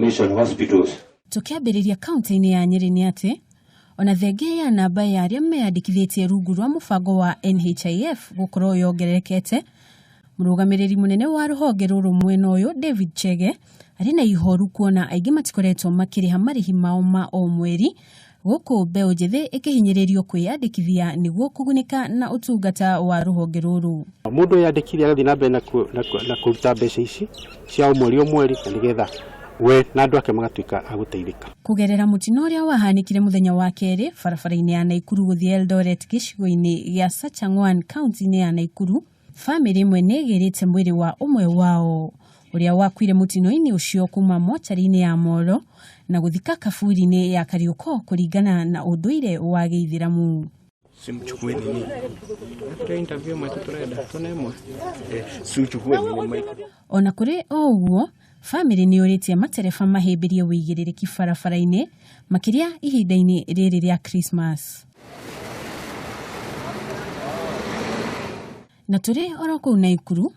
mission hospitals. Tũkĩambĩrĩria kaunti-inĩ ya Nyĩrĩ nĩ atĩ ona thengia ya namba ya arĩa meyandĩkithĩtie rungu rwa mũbango wa NHIF gũkorwo yongererekete, mũrũgamĩrĩri mũnene wa rũhonge rũrũ mwena ũyũ David Chege arĩ na ihoru kuona aingĩ matikoretwo makĩrĩha marĩhi mao ma o mweri, gũkũ mbeũ njĩthĩ ĩkĩhinyĩrĩrio kwĩyandĩkithia nĩguo kũgunĩka na ũtungata wa rũhonge rũrũ. Mũndũ eyandĩkithia agathiĩ na mbere na kũruta mbeca ici cia o mweri o mweri na nĩgetha we na andũ ake magatuĩka a gũteithĩka. Kũgerera mũtino ũrĩa wahanĩkire mũthenya wa kerĩ barabara-inĩ ya Naikuru gũthiĩ Eldoret gĩcigo-inĩ gĩa Sachangwan kaunti-inĩ ya Naikuru, famĩlĩ ĩmwe nĩ ĩgĩrĩte mwĩrĩ wa ũmwe wao ũrĩa wakuire mũtino-inĩ ũcio kuma mocarĩ-inĩ ya Molo na gũthika kaburi-inĩ ya Kariokor kũringana na ũndũire wa Gĩithĩramu. Simchukue nini? Interview mwetu turenda tunemwe. Sichukue nini mic. Ona kũrĩ o ũguo, famĩlĩ nĩ yũrĩtie matereba mahĩmbĩrie ũigĩrĩrĩki barabara-inĩ makĩria ihinda-inĩ rĩrĩ rĩa Christmas. Na tũrĩ oro kũu Naikuru,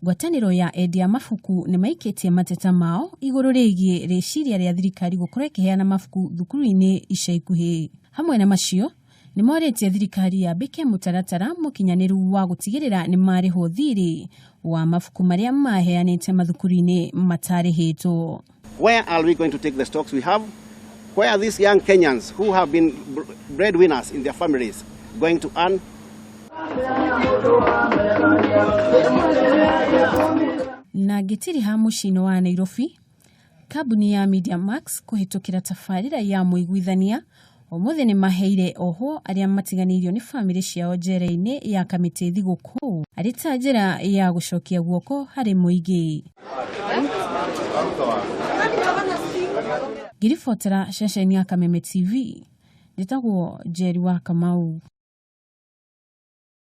ngwatanĩro ya endia mabuku nĩ maikĩtie mateta mao igũrũ rĩgiĩ rĩciria rĩa thirikari gũkorwo ĩkĩheana mabuku thukuru-inĩ ica ikuhĩ. Hamwe na macio, nĩ morĩtie thirikari yambĩke mũtaratara mũkinyanĩru wa gũtigĩrĩra nĩ marĩhwo thirĩ wa mabuku marĩa maheanĩte mathukuru-inĩ matarĩhĩtwo. Where are we going to take the stocks we have? Where are these young Kenyans who have been breadwinners in their families going to earn? Na ngĩtiriha mũciĩ-inĩ wa Nairobi, kambuni ya Media Max kũhĩtũkĩra tabarĩra ya mũiguithania ũmũthĩ nĩ maheire ohwo arĩa matiganĩirio nĩ bamĩrĩ ciao njera-inĩ ya Kamĩtĩ thigũkũ arĩ ta njĩra ya gũcokia guoko harĩ mũingĩ. Ngĩribotera ceceni ya Kameme TV, njĩtagwo Njeri wa Kamau.